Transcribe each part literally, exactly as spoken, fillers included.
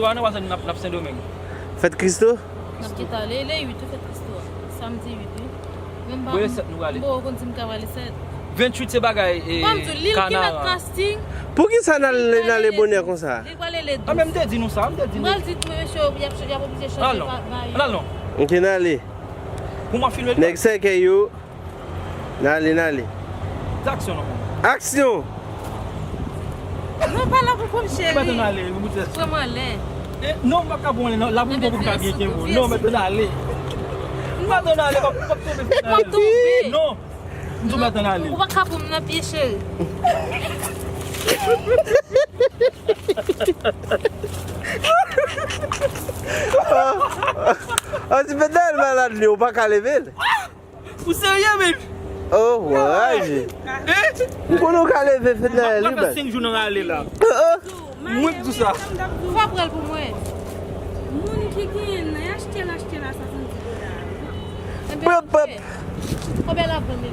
Swa nan wazan n ap, n ap Sendomeng. Fèt Kristo? N ap kite ale, le uit wi, fèt Kristo a. Samdi uit wi. Menm pa. Voye sèt nou prale. Bon, ou konn di m ka prale sèt. Venntuit se bagay, e, kanaran. Pou ki sa n al, n ale bonè konsa? Li prale le douz. A, men m te di nou sa, m te di nou. M pral di tou, mesye, y ap, y ap oblije chanje. N al non. N al non. Ok, n ale. Pou mwen filme l. Nèg sèkèy yo. N ale, n ale. Aksyon non. Aksyon! Non, pa la pou kòm cheri. Ou pa tann ale, ou bout sèt. Pran mwen anlè. E, non, m pa ka pran anlè, non. La pou m pran pou m ka byen kenbe w. Non, m pa tann ale. M pa tann ale, m ap, m ap tonbe. M ap tonbe. Non. M di w pa tann ale. Ou pa ka pran m nan pye, cheri. An ti pèdal malad li, ou pa ka leve l. Ou serye, baby? Oh, wè, raje. M konnen w ka leve fèt la, li bay. Senk jou nan rale la. Mwen k di w sa. Fò pral pou mwen. Moun ki genyen nan, y achte l, achte l a swasanndis dola. Pòp, pòp. Konbyen l ap vann li?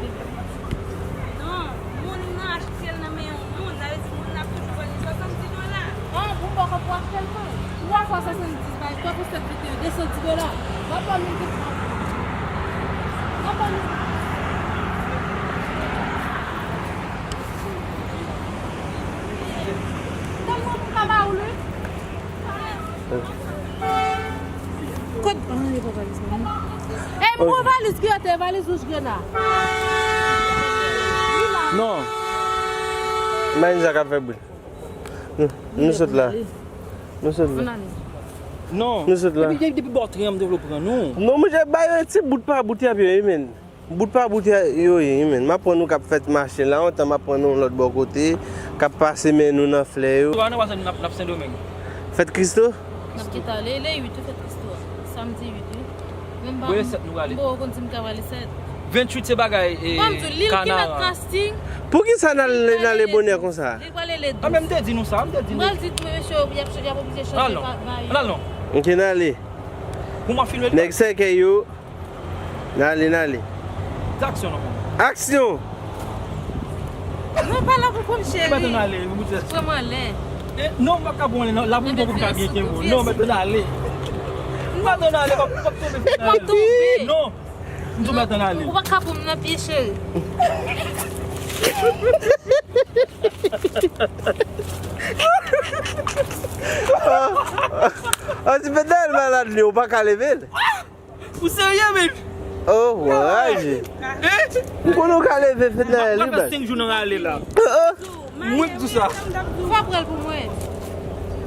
Non, moun nan achte l nan men yon moun, sa vle di moun nan ap toujou vann li swasanndis dola. An, pou m bò kòb pou achte l, mwen. Twa fwa swasanndis, bay, twa fwa sèt, vennde, de san dis dola. W ap ban m yon ti. W ap ban m yon. Tann mwen pou m ka ba ou li. Kot, an, li pa valiz mwen. E, m pran valiz ki atè, valiz wouj grenn la. Non. Imajine sa k ap fè bri. Nou, nou sot la. Nou sot la. Non. Nou sot la. Depi, depi bò tren an m te vle pran nou. Non, monchè, bay yo ti bout pa bout y ap yo, wi, men. Bout pa bout yo ye, wi, men. M ap pran nou k ap fèt mache la, yon tan m ap pran nou lòt bò kote, k ap pase men nou nan flè yo. Swa nan wazan n ap, n ap Sendomeng. Fèt Kristo? N ap kite ale, le uit wi, fèt Kristo a. Samdi uit wi. Menm pa. Voye sèt nou prale. Bon, ou konn di m ka prale sèt. Venntuit se bagay, e, kanaran. Pou ki sa n al, n ale bonè konsa? Li prale le douz. A, men m te di nou sa, m te di nou. M pral di tou, mesye, y ap, y ap oblije chanje. N al non. N al non. Ok, n ale. Pou mwen filme l. Nèg sèkèy yo. N ale, n ale. Aksyon non. Aksyon! Non, pa la pou kòm cheri. Ou pa tann ale, ou bout sèt. Pran mwen anlè. E, non, m pa ka pran anlè, non. La pou m pran pou m ka byen kenbe w. Non, m pa tann ale. M pa tann ale, m ap, m ap tonbe. M ap tonbe. Non. M di w pa tann ale. Ou pa ka pran m nan pye, cheri. An ti pèdal malad li, ou pa ka leve l. Ou serye, baby? Oh, raje. M konnen w ka leve fèt la, li bay. Senk jou nan rale la. Mwen k di w sa. Fò pran l pou mwen.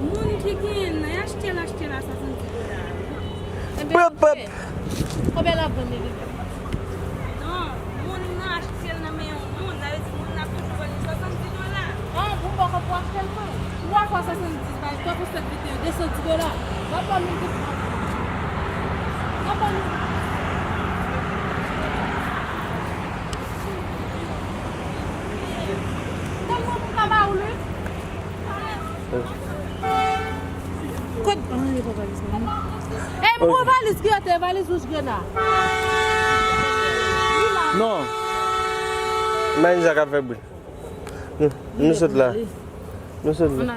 Moun ki genyen nan, y achte l, achte l a swasanndis dola. Pòp, pòp. Konbyen l ap vann li? Non, moun nan achte l nan men yon moun, sa vle di moun nan ap toujou vann li swasanndis dola. An, pou m bò kòb pou achte l, mwen. Twa fwa swasanndis, bay, twa fwa sèt, vennde, de san dis dola. W ap ban m yon ti. W ap ban m yon. Tann mwen pou m ka ba ou li. Kot? An, li pa valiz mwen. E, m pran valiz ki atè, valiz wouj grenn la. Non. Imajine sa k ap fè bri. Nou, nou sot la. Nou sot la.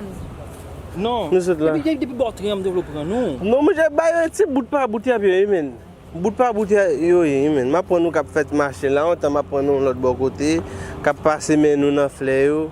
Non. Nou sot la. Depi, depi bò tren an m te vle pran nou. Non, monchè, bay yo ti bout pa bout y ap yo, wi, men. Bout pa bout yo ye, wi, men. M ap pran nou k ap fèt mache la, yon tan m ap pran nou lòt bò kote, k ap pase men nou nan flè yo.